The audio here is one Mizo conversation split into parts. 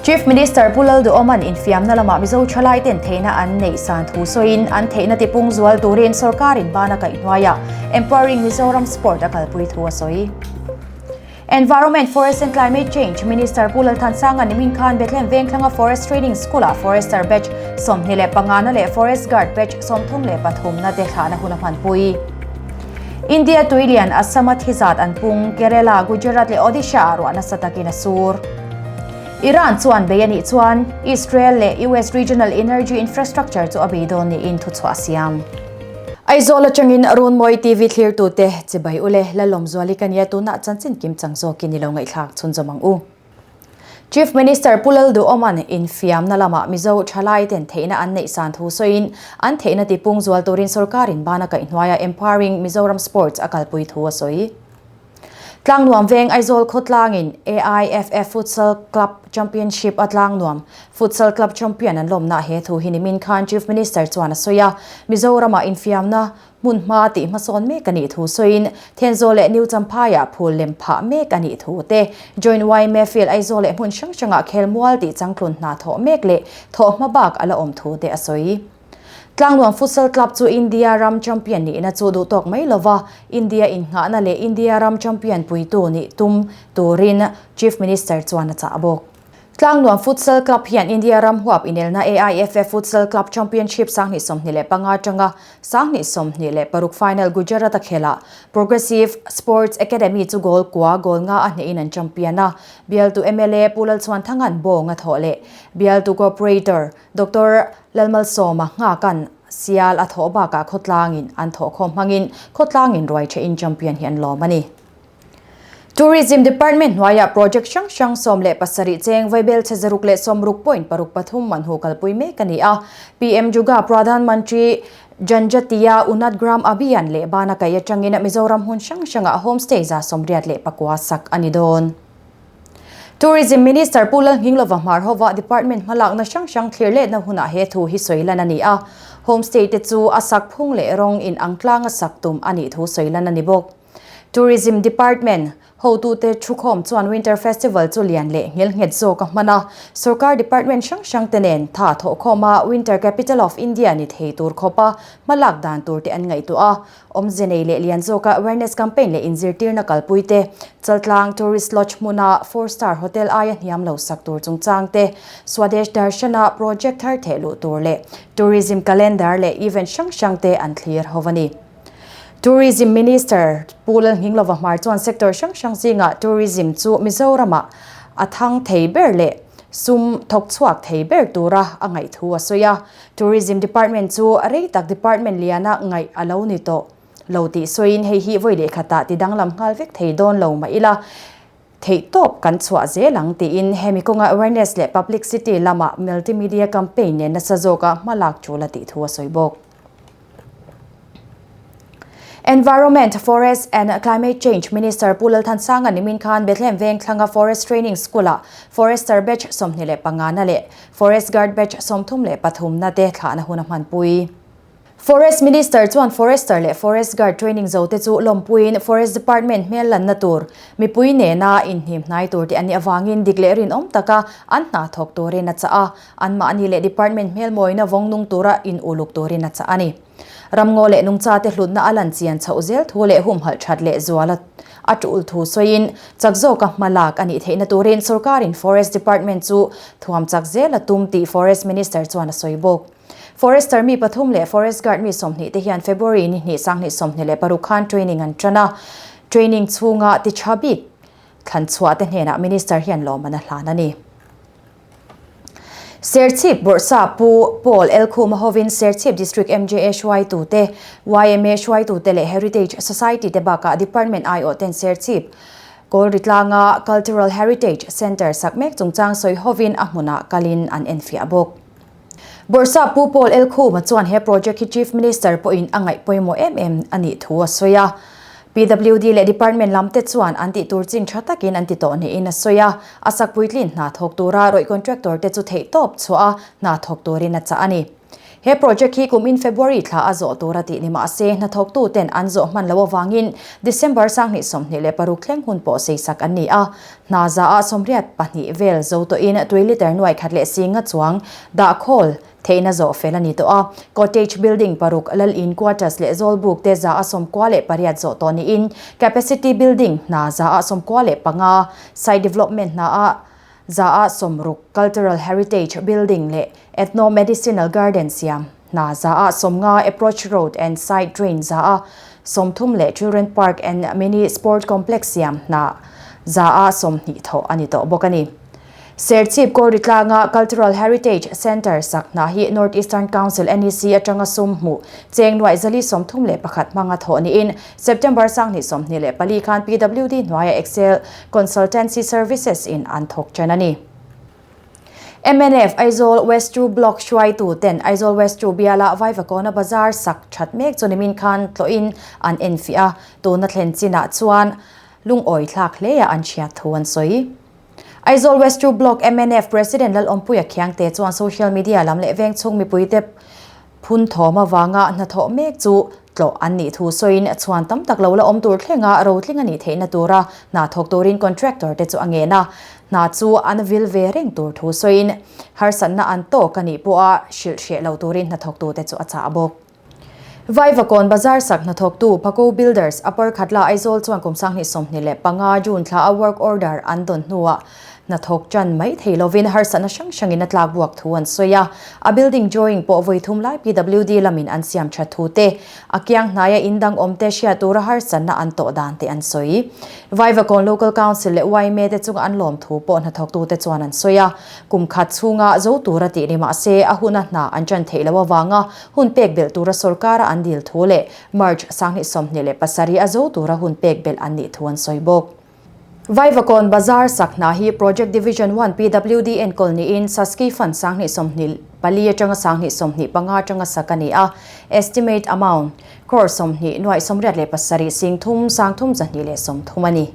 Chief Minister Pu Lalduhawma'n infiamna lamah Mizo thalaiten theihna an neih san thu sawiin an theihna tipung zual turin sorkarin ban a kaih hnuaiah Empowering Mizoram Sport a kalpui thu a sawi. Environment, Forest and Climate Change Minister Pu Lalthansanga nimin khan Bethlehem Vengthlanga Forest Training School-ah Forester Batch 25 na leh Forest Guard Batch 33 na te thlahna hun a hmanpui. India tuilian Assam-a thi zat an pung, Kerala, Gujarat leh Odisha-ah ruah nasa takin a sur. Iran chuan bei a nih chuan Israel leh US regional energy infrastructure chu a bei dawn niin thuchhuah a siam. Aizawl atangin Runmawi TV thlirtute chibai ule Lalawmzuali ka nia tunah chanchin kim chang zawkin i lo ngaihthlak chhunzawm ang u. Chief Minister Pu Lalduhawma'n infiamna lamah Mizo thalaiten theihna an neih san thu sawiin an theihna tipung zual turin sorkarin ban a kaih hnuaia Empowering Mizoram Sports a kalpui thu a sawi. Tlangnuam veng Aizawl khawtlangin AIFF Futsal Club Championship a Tlangnuam Futsal Club Champion an lawmna he thu hi nimin khan Chief Minister chuan a sawi a, Mizorama infiamna hmun hma tih hmasawn mek a nih thu sawiin Thenzawl leh New Champhaiah phul lem phah mek a nih thu te, Joint yma Field Aizawl leh hmun hrang hrangah khelmual tih changtlun hna thawh mek leh thawh hma bak a la awm thu te a sawi. Tlangnuam Futsal Club chu India ram champion nihna chu duh tawk mai lova, India innghahna leh India ram champion puitu nih tum turin Chief Minister chuan a chah bawk. Tlangnuam Futsal Club hian India ram huap inelna AIFF Futsal Club Championship 2025 atanga 2026 final Gujarat-a khelah Progressive Sports Academy chu goal kua goal nga a hnehin an champion a, bialtu mla Pu Lalchhuanthanga'n bawng a thawh leh bialtu Corporator Doctor Lalmalsawma nghaka'n sial a thawh bakah khawtlangin an thawhkhawm hmangin khawtlangin ruai thehin champion hi an lawm a ni. Tourism Department hnuaiah project hrang hrang 17 cheng vaibel chhe 160.63 man hu kalpui mek a ni a. PM Juga Pradhan Mantri Janjatiya Unat Gram Abhiyan leh bana kaih atangin Mizoram hmun hrang hrangah homestay 99 sak a ni dawn. Tourism Minister Pu Lalnghinglova hmar hova department hmalakna hrang hrang thlir letna hunah he thu hi sawi lan a ni a. Homestay te chu a sak phung leh rawng in ang tlang a sak tum a nih thu sawi lan a ni bawk. Tourism Department hotute thukhawm chuan Winter Festival chu lian leh nghelnghet zawk a hman a, sorkar department hrang hrang te nen tha thawhkhawm a Winter Capital of India ni thei tur khawpa hmalak dan tur te an ngaihtuah a. Awmze nei leh lian zawka awareness campaign leh inzirtirna kalpui te, Chaltlang Tourist Lodge hmuna four star hotel aia hniam lo sak tur chungchang te, Swadesh Darshana project thar theh luh tur leh tourism calendar leh event hrang hrang te an thlir ho a ni. Tourism Minister Pu Lalnghinglova Hmar chuan sector hrang hrang zingah tourism chu Mizoramah a thang thei ber leh sum thawk chhuak thei ber tura a ngaih thu a sawi a. Tourism Department chu rei tak department liana ngaih a lo ni tawh lo tih sawiin hei hi vawi leh khatah ti danglam nghal vek thei dawn lo mah ila theihtawp kan chhuah zel ang tiin hemi kawnga awareness leh publicity lamah multimedia campaign nen nasa zawka hmalak tul a tih thu a sawi bawk. Environment, Forest and Climate Change Minister Pu Lalthansanga nimin khan Bethlehem Vengthlanga Forest Training School-ah Forester Batch 25 na leh Forest Guard Batch 33 na te thlahna hun a hmanpui. Forest Minister chuan Forester leh Forest Guard training zo te chu lawmpuiin Forest Department hmel lanna tur mipui nena inhnim hnai tur te an nih avangin dik leh rinawm taka an hna thawk turin a chah a, anmahni leh department hmelmawina vawng nung tura in uluk turin a chah a ni. Ramngaw leh nungchate hlutna a lan chian chhoh zel thu leh humhalh that leh zual a tul thu sawiin chak zawka hma lak a nih theihna turin sorkarin Forest Department chu thuam chak zel a tum tih Forest Minister chuan a sawi bawk. Forester mi pathum leh Forest Guard mi 20 te hian February ni hnih 2026 khan training an tan a, training chhunga ti tha bik thlan chhuah te hnenah Minister hian lawmman a hlan a ni. Serchhip Bawrhsa Pu Paul Elkhuma hovin Serchhip District MJA hruaitute, yma hruaitute leh Heritage Society te bakah Department aiawh ten Serchhip Kawlritlanga Cultural Heritage Centre sak mek chungchang sawi hovin a hmunah kalin an enfiah bawk. Bawrhsa Pu Paul Elkhuma chuan he project hi Chief Minister pawhin a ngaih pawimawh em em a nih thu a sawi a. PWD leh Department lam te chuan an tih tur chin tha takin an ti tawh niin a sawi a, a sak puitlin hna thawk tura rawih contractor te chu theihtawp chhuah a hna thawk turin a chah a ni. He project hi kumin February thla a zawh tur a tih ni mah se, hnathawktuten an zawh hman loh avangin December 2026 thleng hun pawh seisak an ni a. Hna zaah 82 vel zo tawhin tui liter nuai khat leh singa chuang dahkhawl theihna zawh fel a ni tawh a. Cottage building paruk, Lal In quarters leh Zawlbuk te zaah 98 zawh tawh niin Capacity building hna zaah 95, Site development hnaah 60%, Cultural Heritage Building leh Ethno Medicinal Garden siam hna 50%, Approach Road and Side Drain 30% leh Children Park and Mini Sport Complex siam hna 20% thawh a ni tawh bawk a ni. Serchhip Kawlri tlanga Cultural Heritage Centre sak hna hi North Eastern Council, NEC, atanga sum hmuh cheng nuaih 431 hmanga thawh niin September 2024 khan PWD hnuaia Excel Consultancy Services in an thawk ṭan a ni. Mnf Aizawl West 2 Block hruaitu ten Aizawl West 2 biala Vaivakawna Bazar sak ṭhat mek chu nimin khan tlawhin an enfiah a, tuna thlen chinah chuan lungawi thlak hleia an hriat thu an sawi. Aizawl West 2 Block mnf President Lalawmpuia Khiangte chuan social media lam leh vengchhung mipuite Phun thawm avanga hnathawh mek chu tlawh an nih thu sawiin chhuan tam tak lo la awm tur thlenga rotling a nih theihna tura hna thawk turin contractor te chu a ngen a, hna chu an vil ve reng tur thu sawiin harsatna an tawk a nih pawha hrilh hreh lo turin hnathawktute chu a chah bawk. Vaivakawn Bazar sak hnathawktu Phako Builders Upper Khatla Aizawl chuan kum 2025 June thla a work order an dawn hnuah Hnathawk ṭan mai thei lovin harsatna hrang hrangin a tlak buak thu an sawi a, a building drawing pawh vawi thum lai PWD lamin an siam ṭhat thu te, a kiang hnaia in dang awm te hriat tura harsatna an tawh dan te an sawi. Vaivakawn Local Council leh yma te chunga an lawm thu pawh hnathawktute chuan an sawi a, kum khat chhunga zo tura tih ni mah se a huna hna an ṭan theih loh avanga hun pek belh tura sorkara an dil thu leh March 2027 a zo tura hun pek belh an nih thu an sawi bawk. Vaivakawn Bazar sak hna hi Project Division One PWD enkawl niin Saski Fund 2024 atanga 2025 atanga sak a ni a, Estimate Amount, Crore 20 nuaih 87 sing thum sang thum 230 a ni.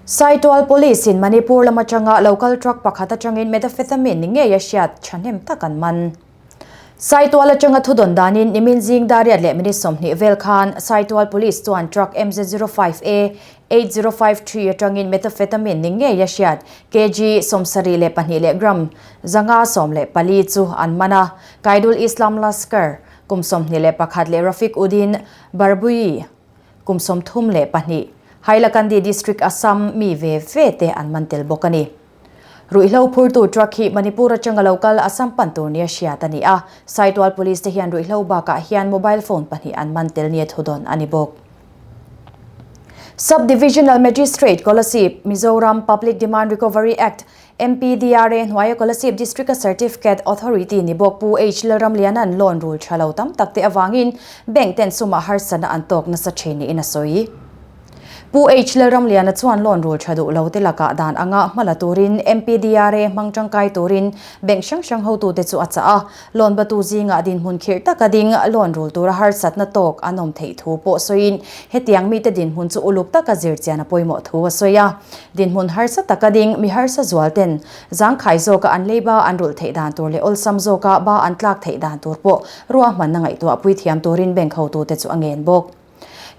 Saitual Police in Manipur lam atanga local truck pakhat atangin methamphetamine ni ngei a hriat thahnem tak an man. Saitual atanga thudawn danin nimin zing dar riat leh minute 20 vel khan Saitual Police chuan truck MZ 05 A 8053 atangin methamphetamine ni ngei a hriat kg 72 leh gram 514 chu an man a. Kaidul Islam Laskar kum 21 leh Rafiq Uddin Barbui kum 32 Hailakandi District Assam mi ve ve te an man tel bawk a ni. Ruihhlo phurtu truck hi Manipur atanga lo kal Assam pan tur nia hriat a ni a, Saitual Police te hian ruihhlo bakah hian mobile phone pahnih an man tel nia thudawn a ni bawk. Sub Divisional Magistrate, Kolasib, Mizoram Public Demand Recovery Act, MPDRA, hnuaia Kolasib District-a Certificate Authority ni bawk Pu H Lalramliana'n loan rul tha lo tam tak te avangin bank ten sumah harsatna an tawk nasa thin niin a sawi. Pu H Lalramliana chuan loan rul tha duh lo te lakah dan anga hma la turin MPDRA hmang tangkai turin bank hrang hrang hotute chu a chah a. Loan batu zingah dinhmun khirh taka ding loan rul tura harsatna tawk an awm theih thu pawh sawiin hetiang mite dinhmun chu uluk taka zir chian a pawimawh thu a sawi a. Dinhmun harsa taka ding mi harsa zual ten zangkhai zawka an leiba an rulh theih dan tur leh awlsam zawka ba an tlak theih dan tur pawh ruahmanna ngaihtuahpui thiam turin bank hotute chu a ngen bawk.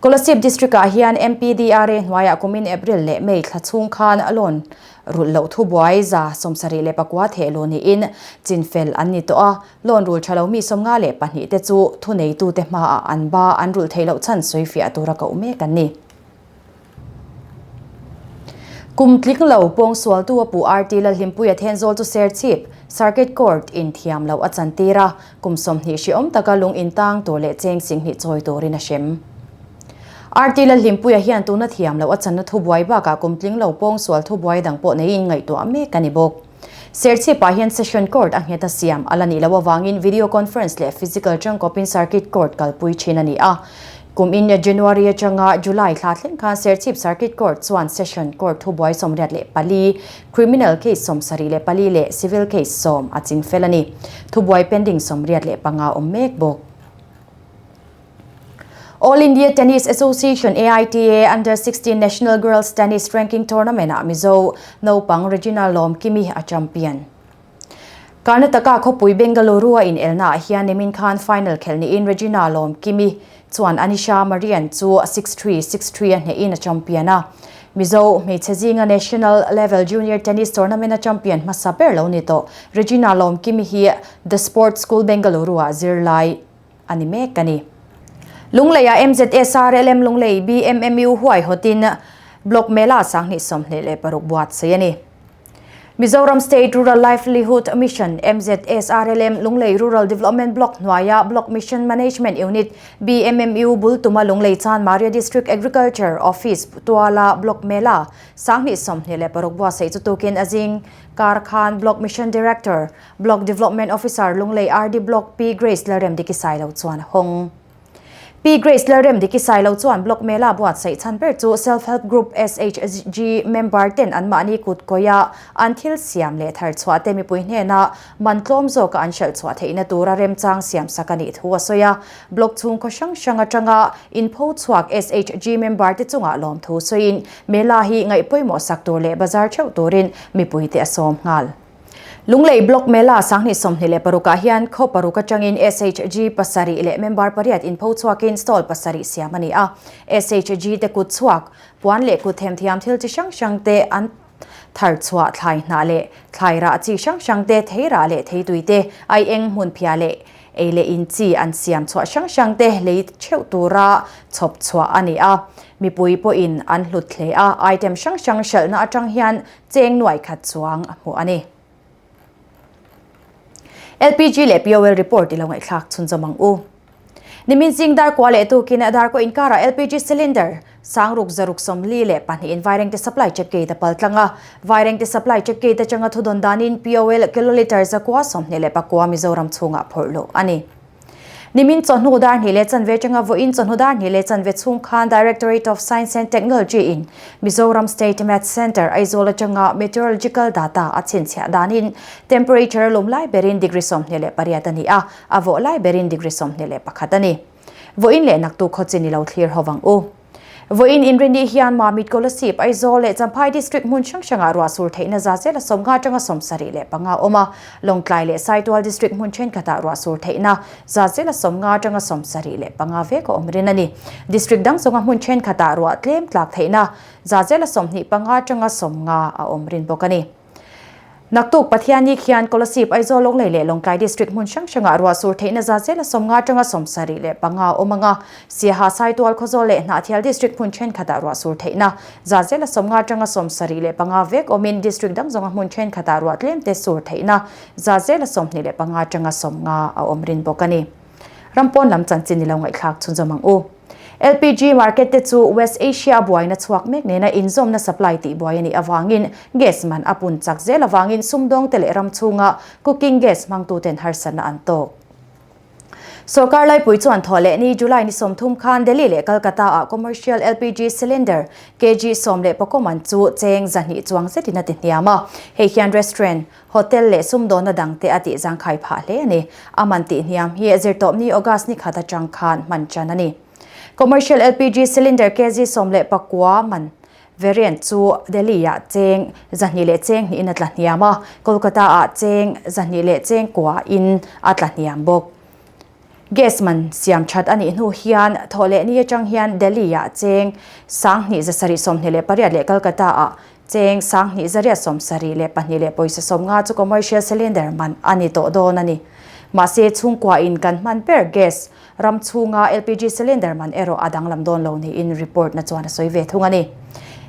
Kolasib District-ah hian MPDRA hnuaiah kumin April leh May thla chhung khan loan rulh loh thubuai 74 thehluh niin chinfel an ni tawh a, loan rul tha lo mi 52 te chu thuneitute hmaah an ba an rulh theih loh chhan sawifiah tura koh mek an ni. Kum tling lo pawngsualtu a puh RT Lalhlimpuia Thenzawl chu Serchhip Circuit Court in thiam loh a chantir a, kum 20 hriawm taka lung intang tur leh cheng 20 chawi turin a hrem. RT Lalhlimpuia hian tuna thiam loh a channa thubuai bakah kum tling lo pawngsual thubuai dang pawh neiin ngaihtuah mek a ni bawk. Serchhipah hian Session Court a nghet a siam a la nih loh avangin Video Conference leh Physical tangkawpin Circuit Court kalpui thin a ni a. Kum in January atanga July thla thleng khan Serchhip Circuit Court chuan Session Court thubuai 84, Criminal Case 74 leh Civil Case 10 a chingfel a ni. Thubuai pending 85 awm mek bawk. All India Tennis Association, AITA, Under 16 National Girls Tennis Ranking Tournament-ah Mizo naupang Regina Lawmkimi a champion. Karnataka khawpui Bengaluru-a inelnaah hian nimin khan final khelh niin Regina Lawmkimi chuan Anisha Marian chu 6-3, 6-3 a hnehin a champion a. Mizo hmeichhe zinga National Level Junior Tennis Tournament-a champion hmasa ber lo ni tawh Regina Lawmkimi hi The Sports School Bengaluru-ah zirlai a ni mek a ni. Lungleiah MZSRLM Lunglei BMMU huaihawtin Block Mela 2026 buatsaih a ni. Mizoram State Rural Livelihood Mission, MZSRLM, Lunglei Rural Development Block hnuaia Block Mission Management Unit, BMMU, bul tuma Lunglei Chanmaria District Agriculture Office tuala Block Mela 2026 buatsaih chu tukin a zing kar khan Block Mission Director, Block Development Officer Lunglei RD Block Pi Grace Lalremdiki Sailo chuan a hawng. Pi Grace Lalremdiki Sailo chuan Block Mela buatsaih chhan ber chu Self Help Group, SHG, member ten anmahni kut kawia an thil siam leh thar chhuah te mipui hnena man tlawm zawka an hralh chhuah theihna tura remchang siam sak a nih thu a sawi a. Block chhungkaw hrang hrang atanga inpho chhuak SHG member te chungah lawmthu sawiin Mela hi ngaih pawimawh sak tur leh bazar theuh turin mipuite a sawm nghal. Lunglei Block Mela 2026 ah hian khaw paruk atangin SHG pasarih leh member pariat inpho chhuakin stall pasarih siam a ni a. SHG te kut chhuak, puan leh kut themthiam thil chi hrang hrang te an thar chhuah thlai hnah leh thlai rah chi hrang hrang te, thei rah leh theitui te, aieng hmunphiah leh ei leh in chi an siam chhuah hrang hrang te lei theuh tura chhawp chhuah a ni a. Mipui pawhin an hlut hle a, item hrang hrang hralhna atang hian Cheng nuai khat chuang a hmuh a ni. LPG leh POL report i lo ngaihthlak chhunzawm ang u. Nimin zing dar kua leh tukin dar kaw inkarah LPG cylinder sangruk zaruk 42 in Vairengte supply check gate a pal tlang a. Vairengte supply check gate atanga thudawn danin POL kilolitre 129 Mizoram chhungah phawrh luh a ni. Nimin chawhnu dar hnih leh chanve atanga vawiin chawhnu dar hnih leh chanve chhung khan Directorate of Science and Technology in Mizoram State Met Centre Aizawl atanga meteorological data a chhinchhiah danin temperature a lum lai berin degree 28 a ni a, a vawh lai berin degree 21 a ni. Vawiin leh naktuk khaw chin i lo thlir ho vang u. Vawiin Inrini hian Mamit Kolasib, Aizawl leh Champhai District hmun hrang hrangah ruah sur theihna za zela 50 atanga 75 a awm a, Lawngtlai leh Saitual District hmun thenkhatah ruah sur theihna za zela 50 atanga 75 vek a awm rin a ni. District dang zawnga hmun thenkhatah ruah tlem tlak theihna za zela 25 atanga 50 a awm rin bawk a ni. Naktuk Pathianni khian Kolasib, Aizawl, Lunglei leh Lawngtlai District hmun hrang hrangah ruah sur theihna za zela 50 atanga 75 a awm ang a, Siaha, Saitual, Khawzawl leh Hnahthial District hmun thenkhatah ruah sur theihna za zela 50 atanga 75 vek awmin District dang zawnga hmun thenkhatah ruah tlemte sur theihna za zela 25 atanga 50 a awm rin bawk a ni. Ram pawn lam chanchin i lo ngaihthlak chhunzawm ang u. LPG market te chu West Asia buaina chhuak mek nena inzawmna supply tih buai a nih avangin gas man a pun chak zel avangin sumdawngte leh ram chhunga cooking gas hmangtuten harsatna an tawk. Sorkar laipui chuan thawhlehni July ni 30 khan Delhi leh Kolkata ah commercial LPG cylinder kg 14 man chu cheng 200 chuang zetin a ti hniam a. Hei hian restaurant, Hotel leh sumdawnna dangte a tih zangkhai phah hle a ni. A man tih hniam hi zirtawpni August ni khat atang khan hman tan a ni. Commercial LPG cylinder kg 19 man variant chu Delhi-ah cheng 200 leh cheng hnihin a tla hniam a, Kolkata-ah cheng 200 leh cheng kua in a tla hniam bawk. Gas man siam that a nih hnu hian thawhlehni atang hian Delhi-ah cheng 2728 leh Kolkata-ah cheng 2872 leh pawisa 50 chu commercial cylinder man a ni tawh dawn a ni. Mahse, chhungkua in kan hman ber gas ram chhunga LPG cylinder man erawh a danglam dawn lo niin report na chuan a sawi ve thung a ni.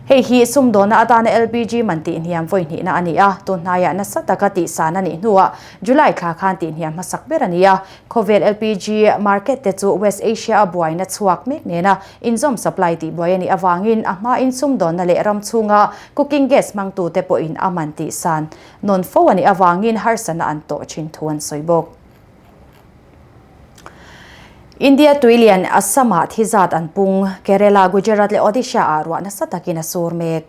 Hei hi sumdawnna atana LPG man tihhniam vawi hnihna a ni a, tun hnaiah nasa taka tihsan a nih hnuah July thla khan tihhniam hmasak ber a ni a. Khawvel LPG market te chu West Asia a buaina chhuak mek nena inzawm supply tihbuai a nih avangin a hmain sumdawnna leh ram chhunga cooking gas hmangtute pawhin a man tihsan nawn fo a nih avangin harsatna an tawh thin thu an sawi bawk. India tuilian Assam-ah thi zat an pung, Kerala, Gujarat leh Odisha-ah ruah nasa takin a sur mek.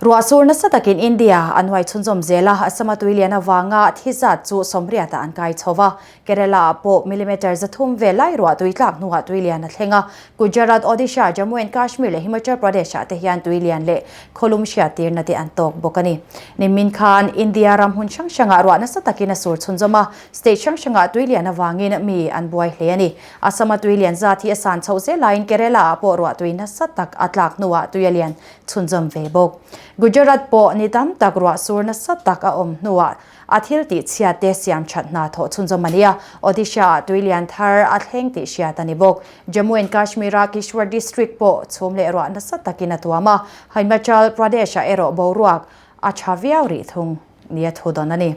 Ruah sur nasa takin India an huai chhunzawm zel a, Assam-a tui lian avanga thi zat chu sawmriatah an kai chho va. Kerala-ah pawh millimetre 300 vel lai ruah tui tlak hnuah tui lian a thleng a. Gujarat, Odisha, Jammu and Kashmir leh Himachal Pradesh-ah te hian tui lian leh khawlum hriattirna te an tawk bawk a ni. Nimin khan India ram hmun hrang hrangah ruah nasa takin a sur chhunzawm a, state hrang hrangah tui lian avangin mi an buai hle a ni. Assam-a tui lian zat hi a san chhoh zel laiin Kerala-ah pawh ruah tui nasa tak a tlak hnuah tui a lian chhunzawm ve bawk. Gujarat pawh ni tam tak ruah sur nasa tak a awm hnuah a thil tih chhiat te siam that hna thawh chhunzawm a ni a, Odisha-ah tui lian thar a thleng tih hriat a ni bawk. Jammu and Kashmir-a Kishtwar district pawh chhum leh ruah nasa takin a tuam a, Himachal Pradesh-ah erawh boruak a tha viau rih thung nia thu dawn a ni.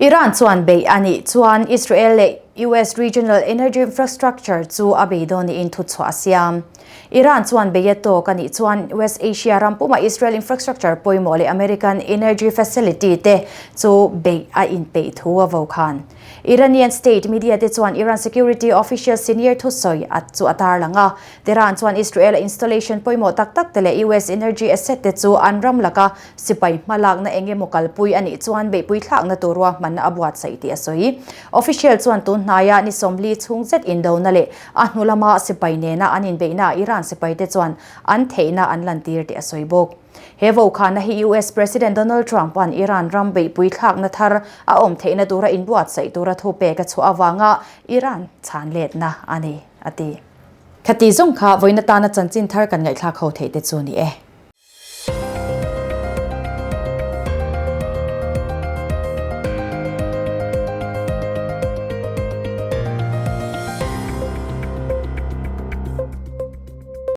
Iran chuan beih a nih chuan Israel leh US regional energy infrastructure chu a bei dawn niin thuchhuah a siam. Iran chuan beih a tawk a nih chuan West Asia ram pumah Israel infrastructure pawimawh leh American energy facility te chu beih a inpeih thu a vo khan. Iranian state media te chuan Iran security official senior thusawi a chu a tarlang a. Tehran chuan Israel a installation pawimawh tak tak te leh US energy asset te chu an ram laka Sipai hmalakna eng emaw kalpui a nih chuan beihpui thlakna tur ruahmanna a buatsaih tih a sawi. Official chuan tun hnaia ni 40 chhung zet indona leh a hnu lama sipai nena an inbeihnaah Iran sipaite chuan an theihna an lantir tih a sawi bawk. He vokhana hi US President Donald Trump-a'n Iran ram beihpui thlakna thar a awm theihna tura inbuatsaih tura thupek a chhuah avanga Iran chhan letna a ni, a ti. Khati zawng kha vawiin atana chanchin thar kan ngaihthlak ho theih te chu ni e.